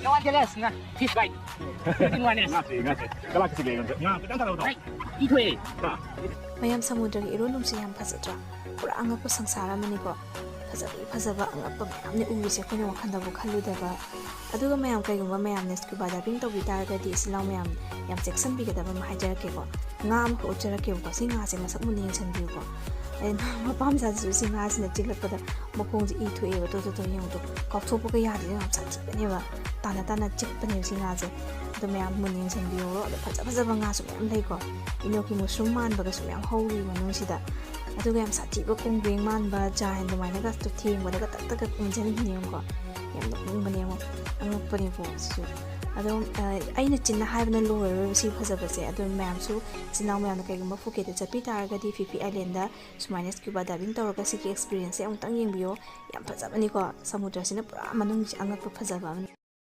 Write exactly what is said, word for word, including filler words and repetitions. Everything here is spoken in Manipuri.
No one tell us, nga, fish bite. Looking one is. ꯉꯥꯁꯦ, ꯉꯥꯁꯦ꯫ ꯀꯂꯥꯛꯀꯁꯤ ꯂꯩꯔꯝꯗ꯭ꯔꯦ꯫ ꯉꯥ ꯈꯤꯇꯪ ꯊꯥꯔꯛꯎꯗꯣ꯫ Right. ꯏꯊꯣꯛꯑꯦ꯫ ꯃꯌꯥꯝ, ꯁꯃꯨꯗ꯭ꯔꯒꯤ ꯏꯔꯣꯟ ꯅꯨꯡꯁꯦ ꯌꯥꯝ ꯐꯖꯗ꯭ꯔꯥ? ꯄꯨꯔꯥ ꯑꯉꯛꯄ ꯁꯪꯁꯥꯔ ꯑꯃꯅꯤꯀꯣ꯫ ꯐꯖꯕꯒꯤ ꯐꯖꯕ ꯑꯉꯛꯄ ꯃꯌꯥꯝꯅꯦ ꯎꯔꯤꯁꯦ, ꯑꯩꯈꯣꯏꯅ ꯋꯥꯈꯜꯗꯕꯨ ꯈꯜꯂꯨꯗꯕ꯫ ꯑꯗꯨꯒ ꯃꯌꯥꯝ, ꯀꯩꯒꯨꯝꯕ ꯃꯌꯥꯝꯅ scuba diving ꯇꯧꯕꯤ ꯇꯥꯔꯒꯗꯤ, ꯏꯆꯤꯜ ꯏꯅꯥꯎ ꯃꯌꯥꯝ, ꯌꯥꯝ ꯆꯦꯛꯁꯤꯟꯕꯤꯒꯗꯕ ꯑꯃ ꯍꯥꯏꯖꯔꯛꯀꯦꯀꯣ꯫ ꯉꯥ ꯑꯃꯈꯛ ꯎꯠꯆꯔꯛꯀꯦꯕꯀꯣ꯫ ꯁꯤ ꯉꯥꯁꯦ ꯃꯁꯛ ꯃꯨꯟꯅ ꯌꯦꯡꯁꯤꯟꯕꯤꯌꯨꯀꯣ꯫ ꯑꯩ ꯃꯄꯥ ꯃꯆꯥꯁꯤꯁꯨ ꯁꯤ ꯉꯥꯁꯤꯅ ꯆꯤꯛꯂꯛꯄꯗ ꯃꯈꯣꯡꯁꯦ ꯏ ꯊꯣꯛꯑꯦꯕ꯫ ꯇꯣ, ꯇꯣ, ꯇꯣ, ꯌꯦꯡꯉꯨ ꯇꯣ꯫ ꯀꯥꯎꯊꯣꯛꯄꯒ ꯌꯥꯗꯦ, ꯌꯥꯝ ꯁꯥꯊꯤꯕꯅꯦꯕ꯫ ꯇꯥꯅ ꯇꯥꯅ ꯆꯤꯛꯄꯅꯦꯕ ꯁꯤ ꯉꯥꯁꯦ꯫ ꯑꯗꯣ ꯃꯌꯥꯝ ꯃꯨꯟꯅ ꯌꯦꯡꯁꯤꯟꯕꯤꯍꯧꯔꯣ꯫ ꯑꯗꯣ ꯐꯖ ꯐꯖꯕ ꯉꯥꯁꯨ ꯃꯌꯥꯝ ꯂꯩꯀꯣ꯫ ꯏꯅꯣꯀꯤ mushroom ꯃꯥꯟꯕꯒꯁꯨ ꯃꯌꯥꯝ ꯍꯧꯔꯤ ꯃꯅꯨꯡꯁꯤꯗ꯫ ꯑꯗꯨꯒ ꯌꯥꯝ ꯁꯥꯊꯤꯕ ꯀꯣꯡꯒ꯭ꯔꯦꯡ ꯃꯥꯟꯕ giant ꯑꯗꯨꯃꯥꯏꯅꯒ ꯊꯦꯡꯕꯗꯒ ꯇꯛ ꯇꯛꯀ ꯀꯨꯝꯁꯤꯟꯈꯤꯅꯦꯕꯀꯣ꯫ ꯌꯥꯝ ꯅꯣꯛꯅꯤꯡꯕꯅꯦ, ꯑꯃꯨꯛ ꯑꯉꯛꯄꯅꯦꯀꯣ ꯁꯤꯁꯨ꯫ ꯑꯗꯣ, ꯑ, ꯑꯩꯅ ꯆꯤꯟꯅ ꯍꯥꯏꯕꯅ ꯂꯣꯏꯔꯔꯣꯏꯕ ꯁꯤ ꯐꯖꯕꯁꯦ꯫ ꯑꯗꯣ ꯃꯌꯥꯝꯁꯨ, ꯏꯆꯤꯟ ꯏꯅꯥꯎ ꯃꯌꯥꯝꯅ ꯀꯩꯒꯨꯝꯕ ꯐꯨꯀꯦꯠꯇ ꯆꯠꯄꯤ ꯇꯥꯔꯒꯗꯤ, ꯐꯤꯐꯤ Island ꯁꯨꯃꯥꯏꯅ scuba diving ꯇꯧꯔꯒ ꯁꯤꯒꯤ experience ꯁꯦ ꯑꯃꯨꯛꯇꯪ ꯌꯦꯡꯕꯤꯌꯣ꯫ ꯌꯥꯝ ꯐꯖꯕꯅꯤꯀꯣ, ꯁꯃꯨꯗ꯭ꯔꯁꯤꯅ ꯄꯨꯔꯥ ꯃꯅꯨꯡꯁꯦ ꯑꯉꯛꯄ ꯐꯖꯕ ꯑꯃꯅꯤ꯫